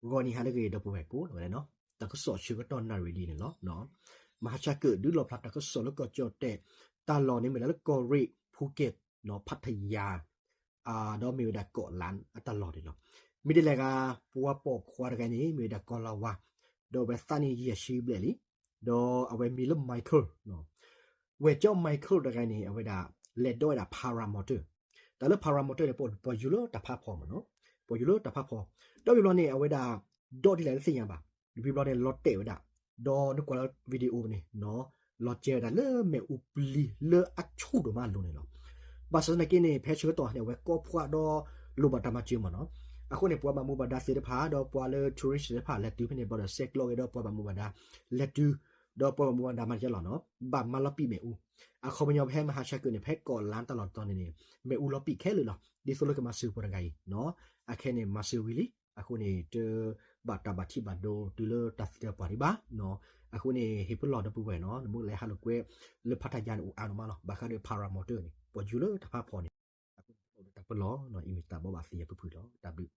ဂီၤနံၤဟါလၢအဂ့ၤ ဒီပုၢ်ဝဲၢ်ကိးဂၤဒဲးနီၤ, တၢ်ကစီၣ်ဆၢကတီၢ်နၣ်ရံၣ်ဒ်န့ၣ်လီၤ. မဟါဆါကၢၣ်ဒုးလီၣ်ဖျါတၢ်ကစီၣ်လၢကီၢ်ကၠီၣ်တဲၣ်, တၢ်လီၢ်န့ၣ်မ့ၢ်ဒၣ်လၢကီၢ်ရ့ၣ်, ဖူက့ၣ်, ဖးထယါ, ဒီးမ့ၢ်ဝဲဒၣ်ကီၢ်လါအတၢ်လီၢ်န့ၣ်လီၤ. မ့ၢ်ဒ်လဲၣ်ဂ့ၤ ပှၤပိာ်ခွါတဂၤန့ၣ် မ့ၢ်ဝဲဒၣ်ကီၢ်လါဝါ, ဒီးအဝဲသးန့ၣ်ယဲၢ်ဆံဘျဲၣ်လံ, ဒီးအဝဲမံၤလၢ Michael ဝဲၢ်ကၠီ Michael တဂၤန့ၣ် အဝဲဒၣ်လဲၤဒိးဝဲဒၣ် paramotor, တၢ်လၢ paramotor န့ၣ် ပိာ်ယူၤလၢတၢ်ဖးဖီမ့ၢ်နီၤ, ပိာ်ယူၤလၢတၢ်ဖးဖီ, ဒီးဝံၤဘျီန့ၣ် အဝဲဒၣ်ဒိးဒ်လဲၣ်တသ့ၣ်ညါဘၣ်, ဝံၤဘျီန့ၣ် လီၤတဲာ်ဝဲဒၣ်, ဒီးနကွၢ်လၢ video န့ၣ်, လီၤကဲဝဲဒၣ်လၢမ့ၣ်အူပျံၤလၢအဆူၣ်ဒိၣ်မးအလိၤန့ၣ်လီၤ. ဘၣ်ဆၣ်သနာ်က့န့ၣ် ဖဲဆၢကတီၢ်န့ၣ် အဝဲကီၢ်ပှၢ်ဒီးလိၣ်ဘၣ်တၢ်မၤစၢၤမ့ၢ်နီၤ, အဃိန့ၣ် ပှၤဘၣ်မူဘၣ်ဒါသ့ၣ်တဖၣ် ဒီးပှၤလၢ tourist သ့ၣ်တဖၣ်လဲၤတုၤဖဲန့ၣ် ဘၣ်ဒီးဆဲးကျိးက့ၤဒီးပှၤဘၣ်မူဘၣ်ဒါလဲၤတုၤ, ဒီးပှၤဘၣ်မူဘၣ်ဒါမၤတကဲလီၤနီၤ, ဘၣ်မၤလီၤပံာ်မ့ၣ်အူ, အခီပညီဖဲမဟါဆါကၢၣ်န့ၣ် ဖဲကီၢ်လါတၢ်လီၢ်တတီၤန့ၣ်န့ၣ် မ့ၣ်အူလီၤပံာ်ခဲလၢာ်လီၤ, ဒ်သိးလၢကမၤစၢၤပှၤတဂၤအံၤနီၤ, အခဲန့ၣ်မၤစၢၤဝံၤလံ, အဃိန့ၣ် တဘၣ်တၢ်ဘၣ်ထံးဘၣ်ဒိတုၤလၢတၢ်သံတၢ်ပှၢ်ဒံးဘၣ်နီၤ, အဃိန့ၣ် ဟ့ၣ်ပလီၢ်ဒီပုၢ်ဝဲၢ်နီၤ, နမ့ၢ်လဲၤဟးလိာ်ကွဲလၢဖးထယါန့ၣ် အိၣ်အါဒိၣ်မးလီၤ, ဘၣ်ဃးဒီး paramotor န့ၣ် ပိာ်ယူၤလၢတၢ်ဖးဖီန့ၣ်, အဃိန့ၣ် တၢ်ပလီၢ်နီၤ အံၤမ့ၢ်တၢ်ဘိးဘၣ်သ့ၣ်ညါဖုၣ်ဖုၣ်လီၤ, တၢ်ဘျုး